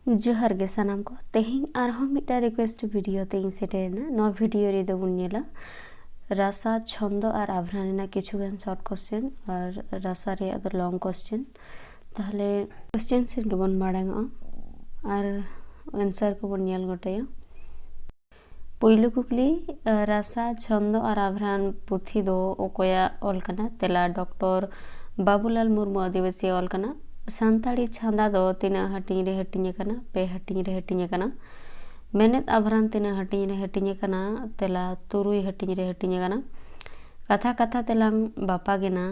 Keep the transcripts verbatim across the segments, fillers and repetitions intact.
ᱡᱚᱦᱟᱨ ᱜᱮ ᱥᱟᱱᱟᱢ ᱠᱚ᱾ ᱛᱮᱦᱮᱧ ᱟᱨᱦᱚᱸ ᱢᱤᱫᱴᱟᱝ request video ᱛᱮ ᱤᱧ ᱥᱮᱴᱮᱨᱮᱱᱟ᱾ ᱱᱚᱣᱟ video ᱨᱮᱫᱚ ᱵᱚᱱ ᱧᱮᱞᱟ ᱨᱟᱥᱟ, ᱪᱷᱚᱱᱫᱚ ᱟᱨ ᱟᱵᱷᱨᱟᱱ ᱨᱮᱱᱟᱜ ᱠᱤᱪᱷᱩ ᱜᱟᱱ short question ᱟᱨ ᱨᱟᱥᱟ ᱨᱮᱭᱟᱜ ᱫᱚ long question᱾ ᱛᱟᱦᱞᱮ question ᱥᱮᱫ ᱜᱮᱵᱚᱱ ᱢᱟᱲᱟᱝᱚᱜᱼᱟ ᱟᱨ answer ᱠᱚᱵᱚᱱ ᱧᱮᱞ ᱜᱚᱴᱟᱭᱟ᱾ ᱯᱩᱭᱞᱩ ᱠᱩᱠᱞᱤ, ᱨᱟᱥᱟ, ᱪᱷᱚᱱᱫᱚ ᱟᱨ ᱟᱵᱷᱨᱟᱱ ᱯᱩᱛᱷᱤ ᱫᱚ ᱚᱠᱚᱭᱟᱜ ᱚᱞ ᱠᱟᱱᱟ? ᱛᱮᱞᱟ, ᱰᱚᱠᱴᱚᱨ ᱵᱟᱵᱩᱞᱟᱞ ᱢᱩᱨᱢᱩ ᱟᱹᱫᱤᱵᱟᱹᱥᱤᱭᱟᱜ ᱚᱞ ᱠᱟᱱᱟ᱾ ᱥᱟᱱᱛᱟᱲᱤ ᱪᱷᱟᱸᱫᱟ ᱫᱚ ᱛᱤᱱᱟᱹᱜ ᱦᱟᱹᱴᱤᱧ ᱨᱮ ᱦᱟᱹᱴᱤᱧ ᱟᱠᱟᱱᱟ? ᱯᱮ ᱦᱟᱹᱴᱤᱧ ᱨᱮ ᱦᱟᱹᱴᱤᱧ ᱟᱠᱟᱱᱟ᱾ ᱢᱮᱱᱮᱫ ᱟᱵᱷᱨᱟᱱ ᱛᱤᱱᱟᱹᱜ ᱦᱟᱹᱴᱤᱧ ᱨᱮ ᱦᱟᱹᱴᱤᱧ ᱟᱠᱟᱱᱟ? ᱛᱮᱞᱟ, ᱛᱩᱨᱩᱭ ᱦᱟᱹᱴᱤᱧ ᱨᱮ ᱦᱟᱹᱴᱤᱧ ᱟᱠᱟᱱᱟ᱾ ᱠᱟᱛᱷᱟ ᱠᱟᱛᱷᱟ ᱛᱮᱞᱟᱝ ᱵᱟᱯᱟᱜᱮᱱᱟ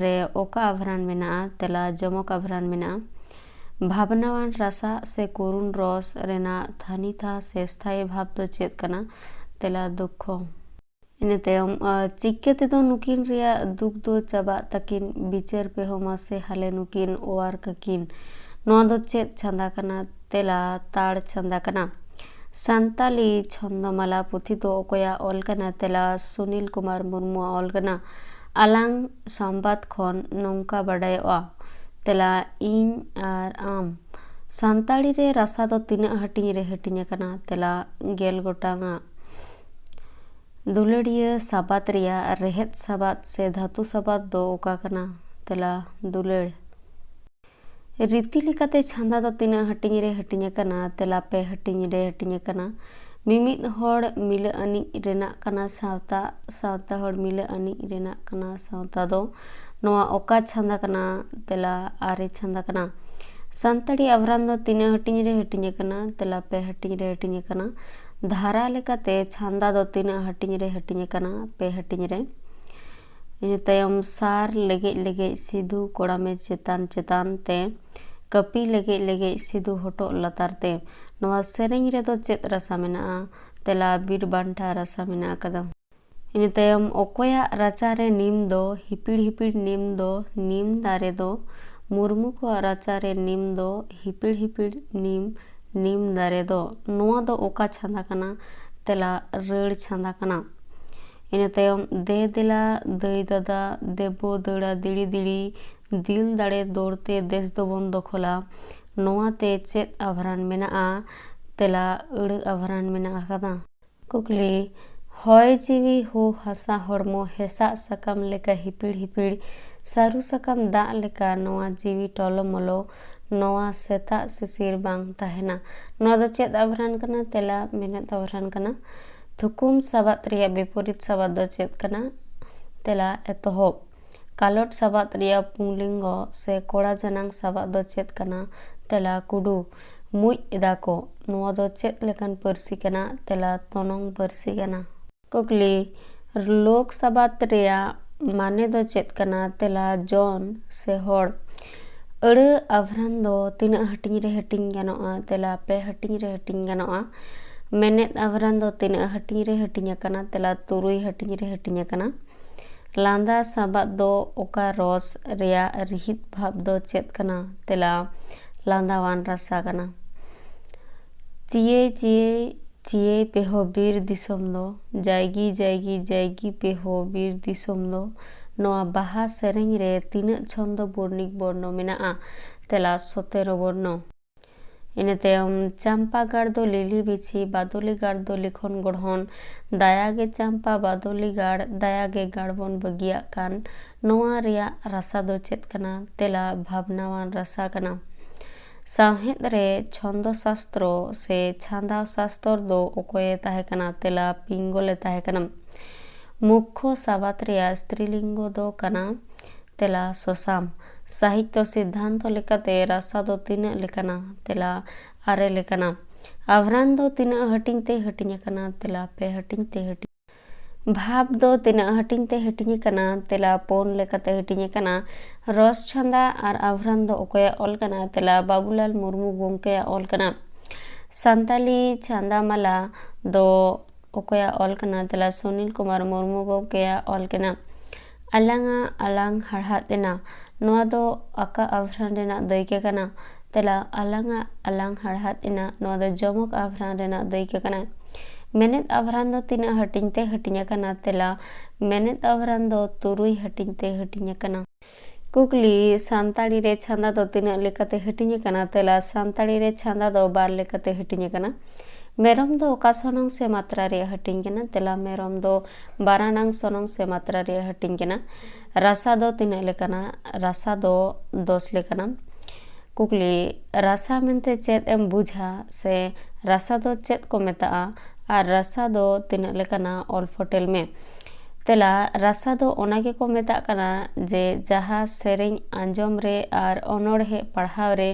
ᱨᱮ ᱚᱠᱟ ᱟᱵᱷᱨᱟᱱ ᱢᱮᱱᱟᱜᱼᱟ? ᱛᱮᱞᱟ, ᱡᱚᱢᱚᱠ ᱟᱵᱷᱨᱟᱱ ᱢᱮᱱᱟᱜᱼᱟ᱾ ᱵᱷᱟᱵᱽᱱᱟᱣᱟᱱ ᱨᱟᱥᱟ ᱥᱮ ᱠᱚᱨᱩᱱ ᱨᱚᱥ ᱨᱮᱱᱟᱜ ᱛᱷᱟᱱᱤᱛᱷᱟ ᱥᱮ ᱥᱛᱷᱟᱭᱤ ᱵᱷᱟᱵᱽ ᱫᱚ ᱪᱮᱫ ᱠᱟᱱᱟ? ᱛᱮᱞᱟ, ᱫᱩᱠᱠᱷᱚ᱾ ᱤᱱᱟᱹ ᱛᱟᱭᱚᱢ, ᱟᱨ ᱪᱤᱠᱟᱹ ᱛᱮᱫᱚ ᱱᱩᱠᱤᱱ ᱨᱮᱭᱟᱜ ᱫᱩᱠ ᱫᱚ ᱪᱟᱵᱟᱜ ᱛᱟᱹᱠᱤᱱ? ᱵᱤᱪᱟᱹᱨ ᱯᱮ ᱦᱳ ᱢᱟᱥᱮ ᱦᱟᱞᱮ ᱱᱩᱠᱤᱱ ᱚᱣᱟᱨ ᱠᱟᱹᱠᱤᱱ᱾ ᱱᱚᱣᱟ ᱫᱚ ᱪᱮᱫ ᱪᱷᱟᱸᱫᱟ ᱠᱟᱱᱟ? ᱛᱮᱞᱟ, ᱛᱟᱲ ᱪᱷᱟᱸᱫᱟ ᱠᱟᱱᱟ᱾ ᱥᱟᱱᱛᱟᱞᱤ ᱪᱷᱚᱱᱫᱚᱢᱟᱞᱟ ᱯᱩᱛᱷᱤ ᱫᱚ ᱚᱠᱚᱭᱟᱜ ᱚᱞ ᱠᱟᱱᱟ? ᱛᱮᱞᱟ, ᱥᱩᱱᱤᱞ ᱠᱩᱢᱟᱨ ᱢᱩᱨᱢᱩᱣᱟᱜ ᱚᱞ ᱠᱟᱱᱟ᱾ ᱟᱞᱟᱝ ᱥᱚᱢᱵᱟᱫ ᱠᱷᱚᱱ ᱱᱚᱝᱠᱟ ᱵᱟᱰᱟᱭᱚᱜᱼᱟ᱾ ᱛᱮᱞᱟ, ᱤᱧ ᱟᱨ ᱟᱢ᱾ ᱥᱟᱱᱛᱟᱲᱤ ᱨᱮ ᱨᱟᱥᱟ ᱫᱚ ᱛᱤᱱᱟᱹᱜ ᱦᱟᱹᱴᱤᱧ ᱨᱮ ᱦᱟᱹᱴᱤᱧ ᱟᱠᱟᱱᱟ? ᱛᱮᱞᱟ, ᱜᱮᱞ ᱜᱚᱴᱟᱝ ᱟᱜ᱾ ᱫᱩᱞᱟᱹᱲᱤᱭᱟᱹ ᱥᱟᱵᱟᱫ ᱨᱮᱭᱟᱜ ᱨᱮᱦᱮᱫ ᱥᱟᱵᱟᱫ ᱥᱮ ᱫᱷᱟᱹᱛᱩ ᱥᱟᱵᱟᱫ ᱫᱚ ᱚᱠᱟ ᱠᱟᱱᱟ? ᱛᱮᱞᱟ, ᱫᱩᱞᱟᱹᱲ᱾ ᱨᱤᱛᱤ ᱞᱮᱠᱟᱛᱮ ᱪᱷᱟᱸᱫᱟ ᱫᱚ ᱛᱤᱱᱟᱹᱜ ᱦᱟᱹᱴᱤᱧ ᱨᱮ ᱦᱟᱹᱴᱤᱧ ᱟᱠᱟᱱᱟ? ᱛᱮᱞᱟ, ᱯᱮ ᱦᱟᱹᱴᱤᱧ ᱨᱮ ᱦᱟᱹᱴᱤᱧ ᱟᱠᱟᱱᱟ᱾ ᱢᱤᱢᱤᱫ ᱦᱚᱲ ᱢᱤᱞᱟᱹ ᱟᱹᱱᱤᱡ ᱨᱮᱱᱟᱜ ᱠᱟᱱᱟ ᱥᱟᱶᱛᱟ, ᱥᱟᱶᱛᱟ ᱦᱚᱲ ᱢᱤᱞᱟᱹ ᱟᱹᱱᱤᱡ ᱨᱮᱱᱟᱜ ᱠᱟᱱᱟ ᱥᱟᱶᱛᱟ ᱫᱚ᱾ ᱱᱚᱣᱟ ᱚᱠᱟ ᱪᱷᱟᱸᱫᱟ ᱠᱟᱱᱟ? ᱛᱮᱞᱟ, ᱟᱨᱮ ᱪᱷᱟᱸᱫᱟ ᱠᱟᱱᱟ᱾ ᱥᱟᱱᱛᱟᱲᱤ ᱟᱵᱷᱨᱟᱱ ᱫᱚ ᱛᱤᱱᱟᱹᱜ ᱦᱟᱹᱴᱤᱧ ᱨᱮ ᱦᱟᱹᱴᱤᱧ ᱟᱠᱟᱱᱟ? ᱛᱮᱞᱟ, ᱯᱮ ᱦᱟᱹᱴᱤᱧ ᱨᱮ ᱦᱟᱹᱴᱤᱧ ᱟᱠᱟᱱᱟ᱾ ᱫᱷᱟᱨᱟ ᱞᱮᱠᱟᱛᱮ ᱪᱷᱟᱸᱫᱟ ᱫᱚ ᱛᱤᱱᱟᱹᱜ ᱦᱟᱹᱴᱤᱧ ᱨᱮ ᱦᱟᱹᱴᱤᱧ ᱟᱠᱟᱱᱟ? ᱯᱮ ᱦᱟᱹᱴᱤᱧ ᱨᱮ᱾ ᱤᱱᱟᱹ ᱛᱟᱭᱚᱢ, ᱥᱟᱨ ᱞᱮᱜᱮᱡ ᱞᱮᱜᱮᱡ ᱥᱤᱫᱷᱩ ᱠᱚᱲᱟᱢᱮ ᱪᱮᱛᱟᱱ ᱪᱮᱛᱟᱱ ᱛᱮ, ᱠᱟᱹᱯᱤ ᱞᱮᱜᱮᱡ ᱞᱮᱜᱮᱡ ᱥᱤᱫᱷᱩ ᱦᱚᱴᱚᱜ ᱞᱟᱛᱟᱨ ᱛᱮ᱾ ᱱᱚᱣᱟ ᱥᱮᱨᱮᱧ ᱨᱮᱫᱚ ᱪᱮᱫ ᱨᱟᱥᱟ ᱢᱮᱱᱟᱜᱼᱟ? ᱛᱮᱞᱟ, ᱵᱤᱨ ᱵᱟᱱᱴᱟ ᱨᱟᱥᱟ ᱢᱮᱱᱟᱜ ᱟᱠᱟᱫᱟ᱾ ᱤᱱᱟᱹ ᱛᱟᱭᱚᱢ, ᱚᱠᱚᱭᱟᱜ ᱨᱟᱪᱟᱨᱮ ᱱᱤᱢ ᱫᱚ ᱦᱤᱯᱤᱲ ᱦᱤᱯᱤᱲ ᱱᱤᱢ ᱫᱚ ᱱᱤᱢ ᱫᱟᱨᱮ ᱫᱚ? ᱢᱩᱨᱢᱩ ᱠᱚᱣᱟᱜ ᱨᱟᱪᱟᱨᱮ ᱱᱤᱢ ᱫᱚ ᱦᱤᱯᱤᱲ ᱦᱤᱯᱤᱲ ᱱᱤᱢ, ᱱᱤᱢ ᱫᱟᱨᱮ ᱫᱚ᱾ ᱱᱚᱣᱟ ᱫᱚ ᱚᱠᱟ ᱪᱷᱟᱸᱫᱟ ᱠᱟᱱᱟ? ᱛᱮᱞᱟ, ᱨᱟᱹᱲ ᱪᱷᱟᱸᱫᱟ ᱠᱟᱱᱟ᱾ ᱤᱱᱟᱹ ᱛᱟᱭᱚᱢ, ᱫᱮ ᱫᱮᱞᱟ ᱫᱟᱹᱭ ᱫᱟᱫᱟ, ᱫᱮᱵᱚ ᱫᱟᱹᱲᱟ ᱫᱤᱲᱤ ᱫᱤᱲᱤ, ᱫᱤᱞ ᱫᱟᱲᱮ ᱫᱚᱨ ᱛᱮ ᱫᱮᱥ ᱫᱚᱵᱚᱱ ᱫᱚᱠᱷᱚᱞᱟ᱾ ᱱᱚᱣᱟ ᱛᱮ ᱪᱮᱫ ᱟᱵᱷᱨᱟᱱ ᱢᱮᱱᱟᱜᱼᱟ? ᱛᱮᱞᱟ, ᱟᱹᱲᱟᱹ ᱟᱵᱷᱨᱟᱱ ᱢᱮᱱᱟᱜ ᱟᱠᱟᱫᱟ᱾ ᱠᱩᱠᱞᱤ, ᱦᱚᱭ ᱡᱤᱣᱤ ᱦᱩ ᱦᱟᱥᱟ ᱦᱚᱲᱢᱚ ᱦᱮᱸᱥᱟᱜ ᱥᱟᱠᱟᱢ ᱞᱮᱠᱟ ᱦᱤᱯᱤᱲ ᱦᱤᱯᱤᱲ, ᱥᱟᱹᱨᱩ ᱥᱟᱠᱟᱢ ᱫᱟᱜ ᱞᱮᱠᱟ ᱱᱚᱣᱟ ᱡᱤᱣᱤ ᱴᱚᱞᱚᱢᱚᱞᱚ, ᱱᱚᱣᱟ ᱥᱮᱛᱟᱜ ᱥᱤᱥᱤᱨ ᱵᱟᱝ ᱛᱟᱦᱮᱱᱟ᱾ ᱱᱚᱣᱟ ᱫᱚ ᱪᱮᱫ ᱟᱵᱷᱨᱟᱱ ᱠᱟᱱᱟ? ᱛᱮᱞᱟ, ᱢᱮᱱᱮᱛ ᱟᱵᱷᱨᱟᱱ ᱠᱟᱱᱟ᱾ ᱛᱷᱩᱠᱩᱢ ᱥᱟᱵᱟᱫ ᱨᱮᱭᱟᱜ ᱵᱤᱯᱚᱨᱤᱛ ᱥᱟᱵᱟᱫ ᱫᱚ ᱪᱮᱫ ᱠᱟᱱᱟ? ᱛᱮᱞᱟ, ᱮᱛᱚᱦᱚᱵ᱾ ᱠᱟᱞᱚᱴ ᱥᱟᱵᱟᱫ ᱨᱮᱭᱟᱜ ᱯᱩᱝᱞᱤᱝᱜᱚ ᱥᱮ ᱠᱚᱲᱟ ᱡᱟᱱᱟᱝ ᱥᱟᱵᱟᱫ ᱫᱚ ᱪᱮᱫ ᱠᱟᱱᱟ? ᱛᱮᱞᱟ, ᱠᱩᱰᱩ᱾ ᱢᱩᱡ ᱮᱫᱟ ᱠᱚ᱾ ᱱᱚᱣᱟ ᱫᱚ ᱪᱮᱫ ᱞᱮᱠᱟᱱ ᱯᱟᱹᱨᱥᱤ ᱠᱟᱱᱟ? ᱛᱮᱞᱟ, ᱛᱚᱱᱚᱝ ᱯᱟᱹᱨᱥᱤ ᱠᱟᱱᱟ᱾ ᱠᱩᱠᱞᱤ, ᱞᱳᱠ ᱥᱟᱵᱟᱫ ᱨᱮᱭᱟᱜ ᱢᱟᱱᱮ ᱫᱚ ᱪᱮᱫ ᱠᱟᱱᱟ? ᱛᱮᱞᱟ, ᱡᱚᱱ ᱥᱮ ᱦᱚᱲ᱾ ᱟᱹᱲᱟᱹ ᱟᱵᱷᱨᱟᱱ ᱫᱚ ᱛᱤᱱᱟᱹᱜ ᱦᱟᱹᱴᱤᱧ ᱨᱮ ᱦᱟᱹᱴᱤᱧ ᱜᱟᱱᱚᱜᱼᱟ? ᱛᱮᱞᱟ, ᱯᱮ ᱦᱟᱹᱴᱤᱧ ᱨᱮ ᱦᱟᱹᱴᱤᱧ ᱜᱟᱱᱚᱜᱼᱟ᱾ ᱢᱮᱱᱮᱛ ᱟᱵᱷᱨᱟᱱ ᱫᱚ ᱛᱤᱱᱟᱹᱜ ᱦᱟᱹᱴᱤᱧ ᱨᱮ ᱦᱟᱹᱴᱤᱧ ᱟᱠᱟᱱᱟ? ᱛᱮᱞᱟ, ᱛᱩᱨᱩᱭ ᱦᱟᱹᱴᱤᱧ ᱨᱮ ᱦᱟᱹᱴᱤᱧ ᱟᱠᱟᱱᱟ᱾ ᱞᱟᱸᱫᱟ ᱥᱟᱵᱟᱫ ᱫᱚ ᱚᱠᱟ ᱨᱚᱥ ᱨᱮᱭᱟᱜ ᱨᱤᱦᱤᱴ ᱵᱷᱟᱵᱽ ᱫᱚ ᱪᱮᱫ ᱠᱟᱱᱟ? ᱛᱮᱞᱟ, ᱞᱟᱸᱫᱟᱣᱟᱱ ᱨᱟᱥᱟ ᱠᱟᱱᱟ᱾ ᱪᱤᱭᱟᱹᱭ ᱪᱤᱭᱟᱹᱭ ᱪᱤᱭᱟᱹᱭ ᱯᱮᱦᱚ ᱵᱤᱨ ᱫᱤᱥᱚᱢ ᱫᱚ, ᱡᱟᱭᱜᱤ ᱡᱟᱭᱜᱤ ᱡᱟᱭᱜᱤ ᱯᱮᱦᱚ ᱵᱤᱨ ᱫᱤᱥᱚᱢ ᱫᱚ, ᱱᱚᱣᱟ ᱵᱟᱦᱟ ᱥᱮᱨᱮᱧ ᱨᱮ ᱛᱤᱱᱟᱹᱜ ᱪᱷᱚᱱᱫᱚ ᱵᱚᱨᱱᱤᱠ ᱵᱚᱨᱱᱚ ᱢᱮᱱᱟᱜᱼᱟ? ᱛᱮᱞᱟ, ᱥᱚᱛᱮᱨᱚ ᱵᱚᱨᱱᱚ᱾ ᱤᱱᱟᱹ ᱛᱟᱭᱚᱢ ᱪᱟᱢᱯᱟ ᱜᱟᱲ ᱫᱚ ᱞᱤᱞᱤ ᱵᱤᱪᱷᱤ, ᱵᱟᱫᱚᱞᱤ ᱜᱟᱲ ᱫᱚ ᱞᱤᱠᱷᱚᱱ ᱜᱚᱲᱦᱚᱱ, ᱫᱟᱭᱟ ᱜᱮ ᱪᱟᱢᱯᱟ ᱵᱟᱫᱚᱞᱤ ᱜᱟᱲ, ᱫᱟᱭᱟ ᱜᱮ ᱜᱟᱲ ᱵᱚᱱ ᱵᱟᱹᱜᱤᱭᱟᱜ ᱠᱟᱱ, ᱱᱚᱣᱟ ᱨᱮᱭᱟᱜ ᱨᱟᱥᱟ ᱫᱚ ᱪᱮᱫ ᱠᱟᱱᱟ? ᱛᱮᱞᱟ, ᱵᱷᱟᱵᱽᱱᱟᱣᱟᱱ ᱨᱟᱥᱟ ᱠᱟᱱᱟ᱾ ᱥᱟᱶᱦᱮᱫ ᱨᱮ ᱪᱷᱚᱱᱫᱚ ᱥᱟᱥᱛᱨᱚ ᱥᱮ ᱪᱷᱟᱸᱫᱟ ᱥᱟᱥᱛᱚᱨ ᱫᱚ ᱚᱠᱚᱭᱮ ᱛᱟᱦᱮᱸ ᱠᱟᱱᱟ? ᱛᱮᱞᱟ, ᱯᱤᱝᱜᱚᱞᱮ ᱛᱟᱦᱮᱸ ᱠᱟᱱᱟ᱾ ᱢᱩᱠᱠᱷᱚ ᱥᱟᱵᱟᱫ ᱨᱮᱭᱟᱜ ᱥᱛᱨᱤᱞᱤᱝᱜᱚ ᱫᱚ ᱠᱟᱱᱟ, ᱛᱮᱞᱟ, ᱥᱚᱥᱟᱢ᱾ ᱥᱟᱦᱤᱛᱛᱚ ᱥᱤᱫᱽᱫᱷᱟᱱᱛᱚ ᱞᱮᱠᱟᱛᱮ ᱨᱟᱥᱟ ᱫᱚ ᱛᱤᱱᱟᱹᱜ ᱞᱮᱠᱟᱱᱟ? ᱛᱮᱞᱟ, ᱟᱨᱮ ᱞᱮᱠᱟᱱᱟ᱾ ᱟᱵᱷᱨᱟᱱ ᱫᱚ ᱛᱤᱱᱟᱹᱜ ᱦᱟᱹᱴᱤᱧ ᱛᱮ ᱦᱟᱹᱴᱤᱧ ᱟᱠᱟᱱᱟ? ᱛᱮᱞᱟ, ᱯᱮ ᱦᱟᱹᱴᱤᱧ ᱛᱮ ᱦᱟᱹᱴᱤᱧ᱾ ᱵᱷᱟᱵᱽ ᱫᱚ ᱛᱤᱱᱟᱹᱜ ᱦᱟᱹᱴᱤᱧ ᱛᱮ ᱦᱟᱹᱴᱤᱧ ᱟᱠᱟᱱᱟ? ᱛᱮᱞᱟ, ᱯᱩᱱ ᱞᱮᱠᱟᱛᱮ ᱦᱟᱹᱴᱤᱧ ᱟᱠᱟᱱᱟ᱾ ᱨᱚᱥ ᱪᱷᱟᱸᱫᱟ ᱟᱨ ᱟᱵᱷᱨᱟᱱ ᱫᱚ ᱚᱠᱚᱭᱟᱜ ᱚᱞ ᱠᱟᱱᱟ? ᱛᱮᱞᱟ, ᱵᱟᱵᱩᱞᱟᱞ ᱢᱩᱨᱢᱩ ᱜᱚᱢᱠᱮᱭᱟᱜ ᱚᱞ ᱠᱟᱱᱟ᱾ ᱥᱟᱱᱛᱟᱞᱤ ᱪᱷᱟᱸᱫᱟ ᱢᱟᱞᱟ ᱫᱚ ᱚᱠᱚᱭᱟᱜ ᱚᱞ ᱠᱟᱱᱟ? ᱛᱮᱞᱟ, ᱥᱩᱱᱤᱞ ᱠᱩᱢᱟᱨ ᱢᱩᱨᱢᱩ ᱜᱚᱢᱠᱮᱭᱟᱜ ᱚᱞ ᱠᱟᱱᱟ᱾ ᱟᱞᱟᱝᱟᱜ ᱟᱞᱟᱝ ᱦᱟᱲᱦᱟᱫ ᱮᱱᱟ, ᱱᱚᱣᱟ ᱫᱚ ᱟᱠᱟ ᱟᱵᱷᱨᱟᱱ ᱨᱮᱱᱟᱜ ᱫᱟᱹᱭᱠᱟᱹ ᱠᱟᱱᱟ? ᱛᱮᱞᱟ, ᱟᱞᱟᱝᱟᱜ ᱟᱞᱟᱝ ᱦᱟᱲᱦᱟᱫ ᱮᱱᱟ, ᱱᱚᱣᱟ ᱫᱚ ᱡᱚᱢᱚᱠ ᱟᱵᱷᱨᱟᱱ ᱨᱮᱱᱟᱜ ᱫᱟᱹᱭᱠᱟᱹ ᱠᱟᱱᱟ᱾ ᱢᱮᱱᱮᱛ ᱟᱵᱷᱨᱟᱱ ᱫᱚ ᱛᱤᱱᱟᱹᱜ ᱦᱟᱹᱴᱤᱧ ᱛᱮ ᱦᱟᱹᱴᱤᱧ ᱟᱠᱟᱱᱟ? ᱛᱮᱞᱟ, ᱢᱮᱱᱮᱛ ᱟᱵᱷᱨᱟᱱ ᱫᱚ ᱛᱩᱨᱩᱭ ᱦᱟᱹᱴᱤᱧ ᱛᱮ ᱦᱟᱹᱴᱤᱧ ᱟᱠᱟᱱᱟ᱾ ᱠᱩᱠᱞᱤ, ᱥᱟᱱᱛᱟᱲᱤ ᱨᱮ ᱪᱷᱟᱸᱫᱟ ᱫᱚ ᱛᱤᱱᱟᱹᱜ ᱞᱮᱠᱟᱛᱮ ᱦᱟᱹᱴᱤᱧ ᱟᱠᱟᱱᱟ? ᱛᱮᱞᱟ, ᱥᱟᱱᱛᱟᱲᱤ ᱨᱮ ᱪᱷᱟᱸᱫᱟ ᱫᱚ ᱵᱟᱨ ᱞᱮᱠᱟᱛᱮ ᱦᱟᱹᱴᱤᱧ ᱟᱠᱟᱱᱟ᱾ ᱢᱮᱨᱚᱢ ᱫᱚ ᱚᱠᱟ ᱥᱚᱱᱚᱝ ᱥᱮ ᱢᱟᱛᱨᱟ ᱨᱮᱭᱟᱜ ᱦᱟᱹᱴᱤᱧ ᱠᱟᱱᱟ? ᱛᱮᱞᱟ, ᱢᱮᱨᱚᱢ ᱫᱚ ᱵᱟᱨ ᱟᱱᱟᱝ ᱥᱚᱱᱚᱝ ᱥᱮ ᱢᱟᱛᱨᱟ ᱨᱮᱭᱟᱜ ᱦᱟᱹᱴᱤᱧ ᱠᱟᱱᱟ᱾ ᱨᱟᱥᱟ ᱫᱚ ᱛᱤᱱᱟᱹᱜ ᱞᱮᱠᱟᱱᱟ? ᱨᱟᱥᱟ ᱫᱚ ᱫᱚᱥ ᱞᱮᱠᱟᱱᱟ᱾ ᱠᱩᱠᱞᱤ, ᱨᱟᱥᱟ ᱢᱮᱱᱛᱮ ᱪᱮᱫ ᱮᱢ ᱵᱩᱡᱷᱟ ᱥᱮ ᱨᱟᱥᱟ ᱫᱚ ᱪᱮᱫ ᱠᱚ ᱢᱮᱛᱟᱜᱼᱟ? ᱟᱨ ᱨᱟᱥᱟ ᱫᱚ ᱛᱤᱱᱟᱹᱜ ᱞᱮᱠᱟᱱᱟ? ᱚᱞ ᱯᱷᱚᱴᱮᱞ ᱢᱮ᱾ ᱛᱮᱞᱟ, ᱨᱟᱥᱟ ᱫᱚ ᱚᱱᱟ ᱜᱮᱠᱚ ᱢᱮᱛᱟᱜ ᱠᱟᱱᱟ ᱡᱮ ᱡᱟᱦᱟᱸ ᱥᱮᱨᱮᱧ ᱟᱸᱡᱚᱢ ᱨᱮ ᱟᱨ ᱚᱱᱚᱬᱦᱮ ᱯᱟᱲᱦᱟᱣ ᱨᱮ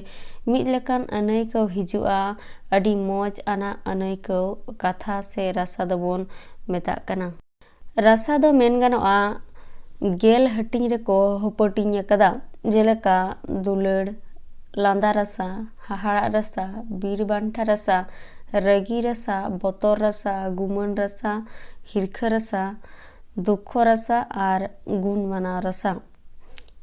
ᱢᱤᱫ ᱞᱮᱠᱟᱱ ᱟᱹᱱᱟᱹᱭᱠᱟᱹᱣ ᱦᱤᱡᱩᱜᱼᱟ, ᱟᱹᱰᱤ ᱢᱚᱡᱽ ᱟᱱᱟᱜ ᱟᱹᱱᱟᱹᱭᱠᱟᱹᱣ, ᱠᱟᱛᱷᱟ ᱥᱮ ᱨᱟᱥᱟ ᱫᱚᱵᱚᱱ ᱢᱮᱛᱟᱜ ᱠᱟᱱᱟ᱾ ᱨᱟᱥᱟ ᱫᱚ ᱢᱮᱱ ᱜᱟᱱᱚᱜᱼᱟ ᱜᱮᱞ ᱦᱟᱹᱴᱤᱧ ᱨᱮᱠᱚ ᱦᱟᱹᱯᱟᱹᱴᱤᱧ ᱟᱠᱟᱫᱟ, ᱡᱮᱞᱮᱠᱟ ᱫᱩᱞᱟᱹᱲ, ᱞᱟᱸᱫᱟ ᱨᱟᱥᱟ, ᱦᱟᱦᱟᱲᱟᱜ ᱨᱟᱥᱟ, ᱵᱤᱨ ᱵᱟᱱᱴᱟ ᱨᱟᱥᱟ, ᱨᱟᱹᱜᱤ ᱨᱟᱥᱟ, ᱵᱚᱛᱚᱨ ᱨᱟᱥᱟ, ᱜᱩᱢᱟᱹᱱ ᱨᱟᱥᱟ, ᱦᱤᱨᱠᱷᱟᱹ ᱨᱟᱥᱟ, ᱫᱩᱠᱠᱷᱚ ᱨᱟᱥᱟ ᱟᱨ ᱜᱩᱱ ᱢᱟᱱᱟᱣ ᱨᱟᱥᱟ᱾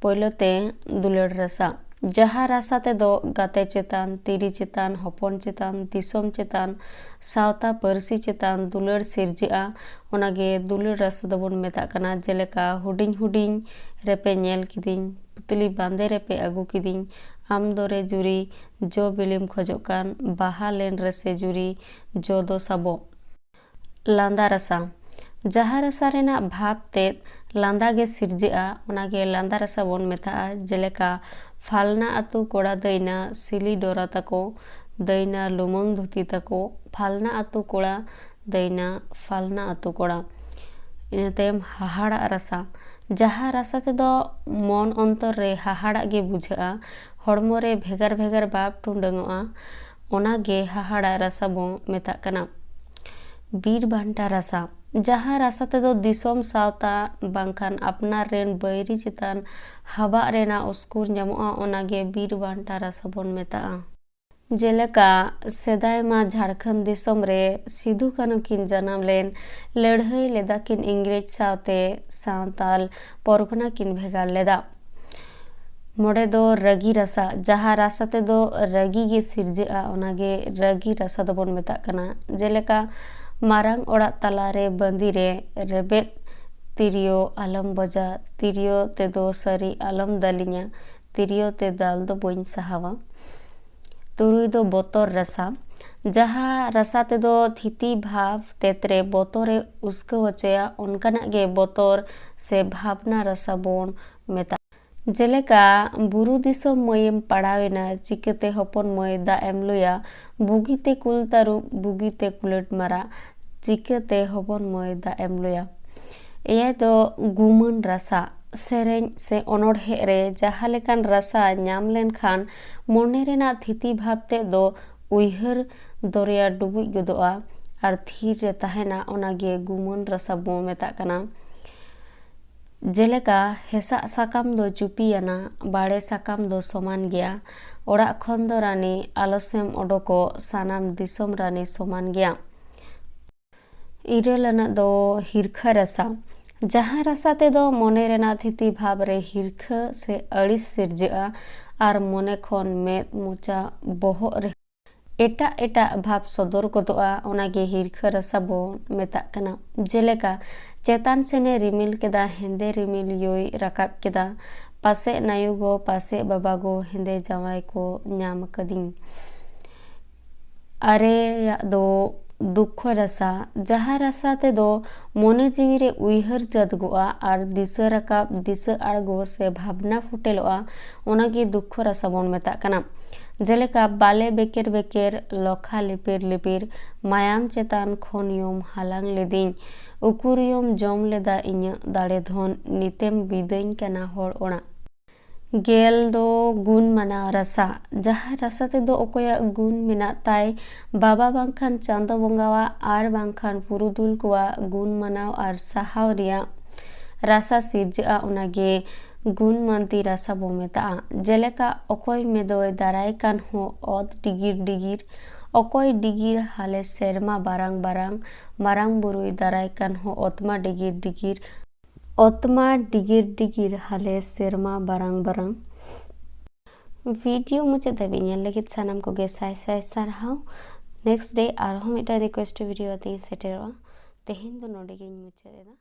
ᱯᱳᱭᱞᱳ ᱛᱮ ᱫᱩᱞᱟᱹᱲ ᱨᱟᱥᱟ᱾ ᱡᱟᱦᱟᱸ ᱨᱟᱥᱟ ᱛᱮᱫᱚ ᱜᱟᱛᱮ ᱪᱮᱛᱟᱱ, ᱛᱤᱨᱤ ᱪᱮᱛᱟᱱ, ᱦᱚᱯᱚᱱ ᱪᱮᱛᱟᱱ, ᱫᱤᱥᱚᱢ ᱪᱮᱛᱟᱱ, ᱥᱟᱶᱛᱟ ᱯᱟᱹᱨᱥᱤ ᱪᱮᱛᱟᱱ ᱫᱩᱞᱟᱹᱲ ᱥᱤᱨᱡᱟᱹᱜᱼᱟ, ᱚᱱᱟᱜᱮ ᱫᱩᱞᱟᱹᱲ ᱨᱟᱥᱟ ᱫᱚᱵᱚᱱ ᱢᱮᱛᱟᱜ ᱠᱟᱱᱟ᱾ ᱡᱮᱞᱮᱠᱟ, ᱦᱩᱰᱤᱧ ᱦᱩᱰᱤᱧ ᱨᱮᱯᱮ ᱧᱮᱞ ᱠᱤᱫᱤᱧ, ᱯᱩᱛᱞᱤ ᱵᱟᱸᱫᱮ ᱨᱮᱯᱮ ᱟᱹᱜᱩ ᱠᱤᱫᱤᱧ, ᱟᱢ ᱫᱚᱨᱮ ᱡᱩᱨᱤ, ᱡᱚ ᱵᱤᱞᱤᱢ ᱠᱷᱚᱡᱚᱜ ᱠᱟᱱ, ᱵᱟᱦᱟ ᱞᱮᱱ ᱨᱮᱥᱮ ᱡᱩᱨᱤ, ᱡᱚ ᱫᱚ ᱥᱟᱵᱚᱜ᱾ ᱞᱟᱸᱫᱟ ᱨᱟᱥᱟ᱾ ᱡᱟᱦᱟᱸ ᱨᱟᱥᱟ ᱨᱮᱱᱟᱜ ᱵᱷᱟᱵᱽ ᱛᱮᱫ ᱞᱟᱸᱫᱟ ᱜᱮ ᱥᱤᱨᱡᱟᱹᱜᱼᱟ, ᱚᱱᱟᱜᱮ ᱞᱟᱸᱫᱟ ᱨᱟᱥᱟ ᱵᱚᱱ ᱢᱮᱛᱟᱜᱼᱟ᱾ ᱡᱮᱞᱮᱠᱟ, ᱯᱷᱟᱞᱱᱟ ᱟᱹᱛᱩ ᱠᱚᱲᱟ ᱫᱟᱹᱭᱱᱟ ᱥᱤᱞᱤ ᱰᱚᱨᱟ ᱛᱟᱠᱚ, ᱫᱟᱹᱭᱱᱟ ᱞᱩᱢᱟᱹᱝ ᱫᱷᱩᱛᱤ ᱛᱟᱠᱚ, ᱯᱷᱟᱞᱱᱟ ᱟᱹᱛᱩ ᱠᱚᱲᱟ ᱫᱟᱹᱭᱱᱟ ᱯᱷᱟᱞᱱᱟ ᱟᱹᱛᱩ ᱠᱚᱲᱟ᱾ ᱤᱱᱟᱹ ᱛᱟᱭᱚᱢ ᱦᱟᱦᱟᱲᱟᱜ ᱨᱟᱥᱟ᱾ ᱡᱟᱦᱟᱸ ᱨᱟᱥᱟ ᱛᱮᱫᱚ ᱢᱚᱱ ᱚᱱᱛᱚᱨ ᱨᱮ ᱦᱟᱦᱟᱲᱟᱜ ᱜᱮ ᱵᱩᱡᱷᱟᱹᱜᱼᱟ, ᱦᱚᱲᱢᱚ ᱨᱮ ᱵᱷᱮᱜᱟᱨ ᱵᱷᱮᱜᱟᱨ ᱵᱟᱵ ᱴᱩᱰᱟᱹᱝᱚᱜᱼᱟ, ᱚᱱᱟᱜᱮ ᱦᱟᱦᱟᱲᱟᱜ ᱨᱟᱥᱟ ᱵᱚᱱ ᱢᱮᱛᱟᱜ ᱠᱟᱱᱟ᱾ ᱵᱤᱨ ᱵᱟᱱᱴᱟ ᱨᱟᱥᱟ᱾ ᱡᱟᱦᱟᱸ ᱨᱟᱥᱟ ᱛᱮᱫᱚ ᱫᱤᱥᱚᱢ ᱥᱟᱶᱛᱟ ᱵᱟᱝᱠᱷᱟᱱ ᱟᱯᱱᱟᱨ ᱨᱮᱱ ᱵᱟᱹᱭᱨᱤ ᱪᱮᱛᱟᱱ ᱦᱟᱵᱟᱜ ᱨᱮᱱᱟᱜ ᱩᱥᱠᱩᱨ ᱧᱟᱢᱚᱜᱼᱟ, ᱚᱱᱟᱜᱮ ᱵᱤᱨ ᱵᱟᱱᱴᱟ ᱨᱟᱥᱟ ᱵᱚᱱ ᱢᱮᱛᱟᱜᱼᱟ᱾ ᱡᱮᱞᱮᱠᱟ, ᱥᱮᱫᱟᱭ ᱢᱟ ᱡᱷᱟᱲᱠᱷᱚᱸᱰ ᱫᱤᱥᱚᱢ ᱨᱮ ᱥᱤᱫᱷᱩ ᱠᱟᱹᱱᱦᱩ ᱠᱤᱱ ᱡᱟᱱᱟᱢ ᱞᱮᱱ, ᱞᱟᱹᱲᱦᱟᱹᱭ ᱞᱮᱫᱟ ᱠᱤᱱ ᱤᱝᱨᱮᱡᱽ ᱥᱟᱶᱛᱮ, ᱥᱟᱱᱛᱟᱞ ᱯᱚᱨᱜᱚᱱᱟ ᱠᱤᱱ ᱵᱷᱮᱜᱟᱨ ᱞᱮᱫᱟ᱾ ᱢᱚᱬᱮ ᱫᱚ ᱨᱟᱹᱜᱤ ᱨᱟᱥᱟ᱾ ᱡᱟᱦᱟᱸ ᱨᱟᱥᱟ ᱛᱮᱫᱚ ᱨᱟᱹᱜᱤ ᱜᱮ ᱥᱤᱨᱡᱟᱹᱜᱼᱟ, ᱚᱱᱟᱜᱮ ᱨᱟᱹᱜᱤ ᱨᱟᱥᱟ ᱫᱚᱵᱚᱱ ᱢᱮᱛᱟᱜ ᱠᱟᱱᱟ᱾ ᱡᱮᱞᱮᱠᱟ, ᱢᱟᱨᱟᱝ ᱚᱲᱟᱜ ᱛᱟᱞᱟᱨᱮ ᱵᱟᱸᱫᱤ ᱨᱮ ᱨᱮᱵᱮᱫ ᱛᱤᱨᱭᱳ ᱟᱞᱚᱢ ᱵᱚᱡᱟ, ᱛᱤᱨᱭᱳ ᱛᱮᱫᱚ ᱥᱟᱹᱨᱤ ᱟᱞᱚᱢ ᱫᱟᱞᱤᱧᱟ, ᱛᱤᱨᱭᱳ ᱛᱮ ᱫᱟᱞ ᱫᱚ ᱵᱟᱹᱧ ᱥᱟᱦᱟᱣᱟ᱾ ᱛᱩᱨᱩᱭ ᱫᱚ ᱵᱚᱛᱚᱨ ᱨᱟᱥᱟ᱾ ᱡᱟᱦᱟᱸ ᱨᱟᱥᱟ ᱛᱮᱫᱚ ᱛᱷᱤᱛᱤ ᱵᱷᱟᱵᱽ ᱛᱮᱛᱨᱮ ᱵᱚᱛᱚᱨᱮ ᱩᱥᱠᱟᱹᱣ ᱦᱚᱪᱚᱭᱟ, ᱚᱱᱠᱟᱱᱟᱜ ᱜᱮ ᱵᱚᱛᱚᱨ ᱥᱮ ᱵᱷᱟᱵᱽᱱᱟ ᱨᱟᱥᱟ ᱵᱚᱱ ᱢᱮᱛᱟᱜᱼᱟ᱾ ᱡᱮᱞᱮᱠᱟ, ᱵᱩᱨᱩ ᱫᱤᱥᱚᱢ ᱢᱟᱹᱭᱮᱢ ᱯᱟᱲᱟᱣᱮᱱᱟ, ᱪᱤᱠᱟᱹᱛᱮ ᱦᱚᱯᱚᱱ ᱢᱟᱹᱭ ᱫᱟᱜ ᱮᱢ ᱞᱩᱭᱟ? ᱵᱩᱜᱤᱛᱮ ᱠᱩᱞ ᱛᱟᱹᱨᱩᱵ, ᱵᱩᱜᱤᱛᱮ ᱠᱩᱞᱟᱹᱴ ᱢᱟᱨᱟᱜ, ᱪᱤᱠᱟᱹᱛᱮ ᱦᱚᱯᱚᱱ ᱢᱟᱹᱭ ᱫᱟᱜ ᱮᱢ ᱞᱩᱭᱟ? ᱮᱭᱟᱭ ᱫᱚ ᱜᱩᱢᱟᱹᱱ ᱨᱟᱥᱟ᱾ ᱥᱮᱨᱮᱧ ᱥᱮ ᱚᱱᱚᱬᱦᱮ ᱨᱮ ᱡᱟᱦᱟᱸ ᱞᱮᱠᱟᱱ ᱨᱟᱥᱟ ᱧᱟᱢ ᱞᱮᱱᱠᱷᱟᱱ ᱢᱚᱱᱮ ᱨᱮᱱᱟᱜ ᱛᱷᱤᱛᱤ ᱵᱷᱟᱵᱽ ᱛᱮᱫ ᱫᱚ ᱩᱭᱦᱟᱹᱨ ᱫᱚᱨᱭᱟ ᱰᱩᱵᱩᱡ ᱜᱚᱫᱚᱜᱼᱟ ᱟᱨ ᱛᱷᱤᱨ ᱨᱮ ᱛᱟᱦᱮᱱᱟ, ᱚᱱᱟᱜᱮ ᱜᱩᱢᱟᱹᱱ ᱨᱟᱥᱟ ᱵᱚ ᱢᱮᱛᱟᱜ ᱠᱟᱱᱟ᱾ ᱡᱮᱞᱮᱠᱟ, ᱦᱮᱸᱥᱟᱜ ᱥᱟᱠᱟᱢ ᱫᱚ ᱪᱩᱯᱤᱭᱟᱱᱟ, ᱵᱟᱲᱮ ᱥᱟᱠᱟᱢ ᱫᱚ ᱥᱚᱢᱟᱱ ᱜᱮᱭᱟ, ᱚᱲᱟᱜ ᱠᱷᱚᱱ ᱫᱚ ᱨᱟᱱᱤ ᱟᱞᱚᱥᱮᱢ ᱚᱰᱚᱠᱚᱜ, ᱥᱟᱱᱟᱢ ᱫᱤᱥᱚᱢ ᱨᱟᱱᱤ ᱥᱚᱢᱟᱱ ᱜᱮᱭᱟ᱾ ᱤᱨᱟᱹᱞ ᱟᱱᱟᱜ ᱫᱚ ᱦᱤᱨᱠᱷᱟᱹ ᱨᱟᱥᱟ᱾ ᱡᱟᱦᱟᱸ ᱨᱟᱥᱟ ᱛᱮᱫᱚ ᱢᱚᱱᱮ ᱨᱮᱱᱟᱜ ᱛᱷᱤᱛᱤ ᱵᱷᱟᱵᱽ ᱨᱮ ᱦᱤᱨᱠᱷᱟᱹ ᱥᱮ ᱟᱹᱲᱤᱥ ᱥᱤᱨᱡᱟᱹᱜᱼᱟ ᱟᱨ ᱢᱚᱱᱮ ᱠᱷᱚᱱ ᱢᱮᱫ, ᱢᱚᱪᱟ, ᱵᱚᱦᱚᱜ ᱨᱮ ᱮᱴᱟᱜ ᱮᱴᱟᱜ ᱵᱷᱟᱵᱽ ᱥᱚᱫᱚᱨ ᱜᱚᱫᱚᱜᱼᱟ, ᱚᱱᱟᱜᱮ ᱦᱤᱨᱠᱷᱟᱹ ᱨᱟᱥᱟ ᱵᱚᱱ ᱢᱮᱛᱟᱜ ᱠᱟᱱᱟ᱾ ᱡᱮᱞᱮᱠᱟ, ᱪᱮᱛᱟᱱ ᱥᱮᱱᱮ ᱨᱤᱢᱤᱞ ᱠᱮᱫᱟ, ᱦᱮᱸᱫᱮ ᱨᱤᱢᱤᱞ ᱭᱳᱭ ᱨᱟᱠᱟᱵ ᱠᱮᱫᱟ, ᱯᱟᱥᱮᱡ ᱱᱟᱭᱩ ᱜᱚ, ᱯᱟᱥᱮᱡ ᱵᱟᱵᱟ ᱜᱚ, ᱦᱮᱸᱫᱮ ᱡᱟᱶᱟᱭ ᱠᱚ ᱧᱟᱢ ᱟᱠᱟᱫᱤᱧ᱾ ᱟᱨᱮᱭᱟᱜ ᱫᱚ ᱫᱩᱠᱠᱷᱚ ᱨᱟᱥᱟ, ᱡᱟᱦᱟᱸ ᱨᱟᱥᱟ ᱛᱮᱫᱚ ᱢᱚᱱᱮ ᱡᱤᱣᱤ ᱨᱮ ᱩᱭᱦᱟᱹᱨ ᱡᱟᱫᱽᱜᱚᱜᱼᱟ ᱟᱨ ᱫᱤᱥᱟᱹ ᱨᱟᱠᱟᱵ, ᱫᱤᱥᱟᱹ ᱟᱬᱜᱚ ᱥᱮ ᱵᱷᱟᱵᱽᱱᱟ ᱯᱷᱩᱴᱮᱞᱚᱜᱼᱟ, ᱚᱱᱟᱜᱮ ᱫᱩᱠᱠᱷᱚ ᱨᱟᱥᱟ ᱵᱚᱱ ᱢᱮᱛᱟᱜ ᱠᱟᱱᱟ᱾ ᱡᱮᱞᱮᱠᱟ, ᱵᱟᱞᱮ ᱵᱮᱠᱮᱨ ᱵᱮᱠᱮᱨ, ᱞᱚᱠᱷᱟ ᱞᱤᱯᱤᱨ ᱞᱤᱯᱤᱨ, ᱢᱟᱭᱟᱢ ᱪᱮᱛᱟᱱ ᱠᱷᱚᱱ ᱭᱚᱢ ᱦᱟᱞᱟᱝ ᱞᱤᱫᱤᱧ, ᱩᱠᱩᱨ ᱭᱚᱢ ᱡᱚᱢ ᱞᱮᱫᱟ ᱤᱧᱟᱹᱜ ᱫᱟᱲᱮ ᱫᱷᱚᱱ, ᱱᱤᱛᱮᱢ ᱵᱤᱫᱟᱹᱧ ᱠᱟᱱᱟ ᱦᱚᱲ ᱚᱲᱟᱜ᱾ ᱜᱮᱞ ᱫᱚ ᱜᱩᱱ ᱢᱟᱱᱟᱣ ᱨᱟᱥᱟ, ᱡᱟᱦᱟᱸ ᱨᱟᱥᱟ ᱛᱮᱫᱚ ᱚᱠᱚᱭᱟᱜ ᱜᱩᱱ ᱢᱮᱱᱟᱜ ᱛᱟᱭ, ᱵᱟᱵᱟ ᱵᱟᱝᱠᱷᱟᱱ ᱪᱟᱸᱫᱚ ᱵᱚᱸᱜᱟᱣᱟᱜ ᱟᱨ ᱵᱟᱝᱠᱷᱟᱱ ᱯᱩᱨᱩᱫᱷᱩᱞ ᱠᱚᱣᱟᱜ ᱜᱩᱱ ᱢᱟᱱᱟᱣ ᱟᱨ ᱥᱟᱦᱟᱣ ᱨᱮᱭᱟᱜ ᱨᱟᱥᱟ ᱥᱤᱨᱡᱟᱹᱜᱼᱟ, ᱚᱱᱟᱜᱮ ᱜᱩᱱ ᱢᱟᱱᱛᱤ ᱨᱟᱥᱟ ᱵᱚ ᱢᱮᱛᱟᱜᱼᱟ᱾ ᱡᱮᱞᱮᱠᱟ, ᱚᱠᱚᱭ ᱢᱮᱫᱚᱭ ᱫᱟᱨᱟᱭ ᱠᱟᱱ ᱦᱚᱸ ᱚᱛ ᱰᱤᱜᱤᱨ ᱰᱤᱜᱤᱨ, ᱚᱠᱚᱭ ᱰᱤᱜᱤᱨ ᱦᱟᱞᱮ ᱥᱮᱨᱢᱟ ᱵᱟᱨᱟᱝ ᱵᱟᱨᱟᱝ, ᱢᱟᱨᱟᱝ ᱵᱩᱨᱩᱭ ᱫᱟᱨᱟᱭ ᱠᱟᱱ ᱦᱚᱸ ᱚᱛᱢᱟ ᱰᱤᱜᱤᱨ ᱰᱤᱜᱤᱨ, ᱚᱛᱢᱟ ᱰᱤᱜᱤᱨ ᱰᱤᱜᱤᱨ ᱦᱟᱞᱮ ᱥᱮᱨᱢᱟ ᱵᱟᱨᱟᱝ ᱵᱟᱨᱟᱝ᱾ ᱵᱷᱤᱰᱤᱭᱳ ᱢᱩᱪᱟᱹᱫ ᱫᱷᱟᱹᱵᱤᱡ ᱧᱮᱞ ᱞᱟᱹᱜᱤᱫ ᱥᱟᱱᱟᱢ ᱠᱚᱜᱮ ᱥᱟᱭ ᱥᱟᱭ ᱥᱟᱨᱦᱟᱣ᱾ Next day ᱟᱨᱦᱚᱸ ᱢᱤᱫᱴᱟᱝ request ᱵᱷᱤᱰᱤᱭᱳ ᱟᱛᱮᱧ ᱥᱮᱴᱮᱨᱚᱜᱼᱟ᱾ ᱛᱮᱦᱮᱧ ᱫᱚ ᱱᱚᱰᱮ ᱜᱤᱧ ᱢᱩᱪᱟᱹᱫ ᱮᱫᱟ᱾